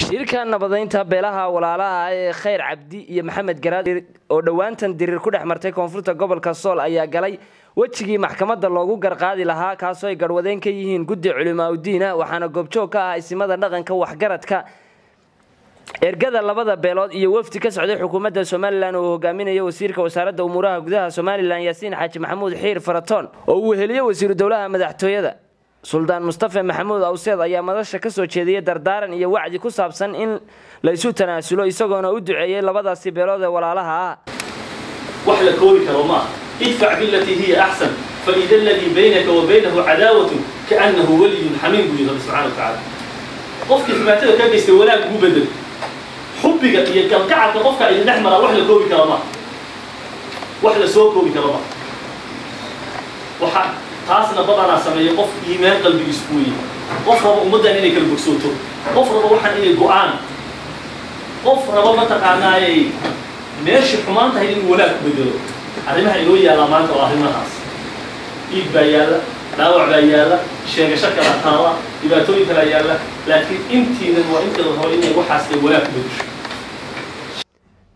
Shirka nabadeynta beelaha walaalaha ee Khayr Cabdi iyo Maxamed Garaad oo dhowaantan diriir ku dhex martay koonfurta gobolka Sool ayaa galay wejigii maxkamadda loogu garqaadi lahaa, kaasoo ay garhwadeen ka yihiin guddi culimaa-udiina, waxaana goobjoog ka ah isimada dhaqanka, waxgaradka, ergada labada beelood iyo wafdi ka socday xukuumadda Somalilan oo hogaaminaya wasiirka wasaaradda umuuraha gudaha Somalilan Yaasiin Xaaji Maxamuud Xiir Faratoon oo uu weheliyo wasiiru dowlaha madaxtooyada. Suldaan Mustafa Maxamuud Awseed ayaa madasha ka soo jeediyey dardaaran iyo wacdi ku saabsan in la isu tanaasulo, isagoona u duceeyey labadaasi beelood ee walaalaha ah. Wax la koobi karo maaha. Idfac bilatii hiya axsan faida aladii baynaka wa baynahu cadaawatun kaannahu waliyun xamiim, buu yihi Rabbi subxana wa tacaala. Qofkii xumaatada ka geystay wanaag ugu bedel. Xubbiga iyo galgacalka qofka idin dhex maraa wax la koobi karo maaha, wax la soo koobi karo maaha. Waxa taasna badanaa sameeya qof iimaan qalbigiisu ku weeye, qof raba ummaddan inay kala bogsooto, qof raba waxaan inay go'aan, qof raba mataqaanaayey meeshii xumaan tahay inuu wanaag ku bedelo. Arrimaha inoo yaallaa maanta waa arrimahaas. Dhiig baa yaalla, dhaawac baa yaalla, sheegasho kala taala, dhibaatooyin kalaa yaalla, laakiin intiinan waa inta la rabo inay waxaas ay wanaag ku bedesho.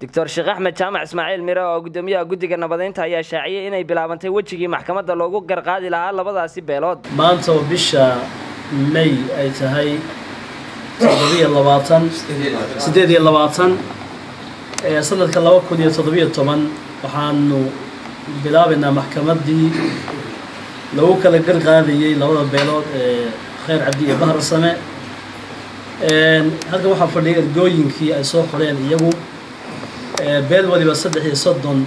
Doctor Sheekh Axmed Jaamac Ismaaciil Mire oo gudoomiyaha guddiga nabadeynta ayaa shaaciyey inay bilaabantay wejigii maxkamadda loogu garqaadi lahaa labadaasi beelood. Maanta oo bisha May ay tahay 27, 28 sanadka 2017, waxaanu bilaabaynaa maxkamaddii lagu kala garqaadayey labada beelood ee Khayr Cabdi iyo Bahar Same. Halkan waxaa fadhiyay ergooyinkii ay soo xoreen iyagu, beel waliba 33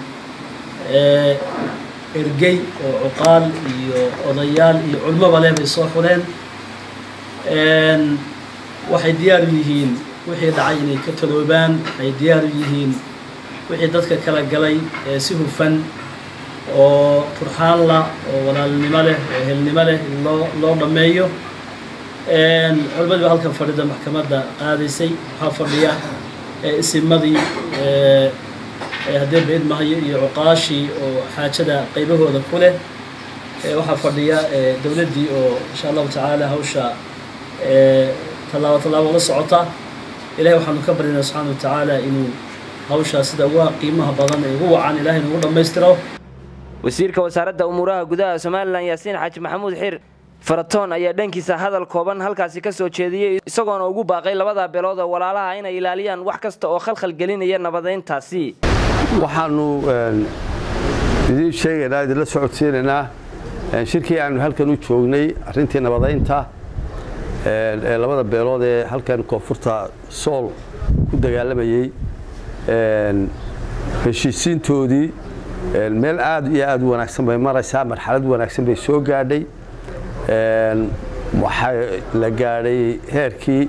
ergey oo cuqaal iyo odayaal iyo culmoba leh bay soo xureen. Waxay diyaar u yihiin wixii dhacay inay ka taloobaan, waxay diyaar u yihiin wixii dadka kala galay ee si hufan oo turxaan la oo walaalnimo leh oo ehelnimo leh in loo dhammeeyo. Culimadii baa halkan fadhida maxkamadda qaadaysay, waxaa fadhiya isimadii haddee baid mahayo iyo cuqaashii oo xaajada qaybahooda ku leh, waxaa fadhiya dowladdii oo insha Allahu tacaala hawsha tallaabo tallaabo la socota. Ilahay waxaanu ka baryaynaa subxaana wa tacaala inuu hawshaa sida uga qiimaha badan ee ugu wacan Ilahay nagu dhammaystiro. Wasiirka wasaaradda umuuraha gudaha Somalilan Yaasiin Xaaji Maxamuud Xiir Faratoon ayaa dhankiisa hadal kooban halkaasi ka soo jeediyey, isagoona ugu baaqay labada beelood oo walaalaha inay ilaaliyaan wax kasta oo khalkhal gelinaya nabadeyntaasi. Waxaanu idiin sheegaynaa, idinla socodsiinaynaa shirkii aanu halkan u joognay, arrintii nabadeynta ee labada beelood ee halkan koonfurta Sool ku dagaalamayey, heshiisiintoodii meel aad iyo aad u wanaagsan bay maraysaa, marxalad wanaagsan bay soo gaadhay. Waxaa la gaadhay heerkii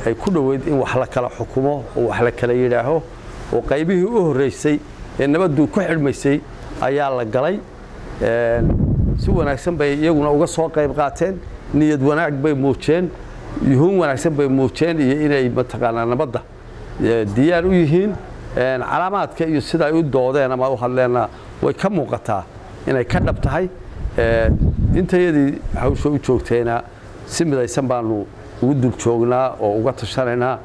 ay ku dhoweyd in wax la kala xukumo oo wax la kala yidhaaho, oo qaybihii u horreysay ee nabaddu ku xidhmaysay ayaa la galay. Si wanaagsan bay iyaguna uga soo qayb qaateen, niyad wanaag bay muujeen, yuhuun wanaagsan bay muujeen iyo inay mataqaanaa nabadda diyaar u yihiin. Calaamaadka iyo sida ay u doodeen ama u hadleenna way ka muuqataa inay ka dhab tahay. Intayadii hawsha u joogtayna si midaysan baanu ugu dul joognaa oo uga tashanaynaa.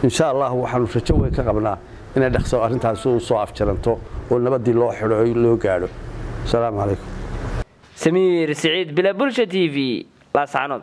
Insha Allah waxaanu rajo weyn ka qabnaa inay dhaqso arrintaasi u soo afjaranto oo nabaddii loo xidho oo loo gaadho. Asalaamu calaykum. Samiir Siciid Bila, Bulsha TV, Laascanood.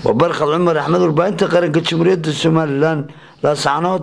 Waa Barkhad Cumar Axmed, warbaahinta qaranka Jamhuuriyadda Somalilan, Laascanood.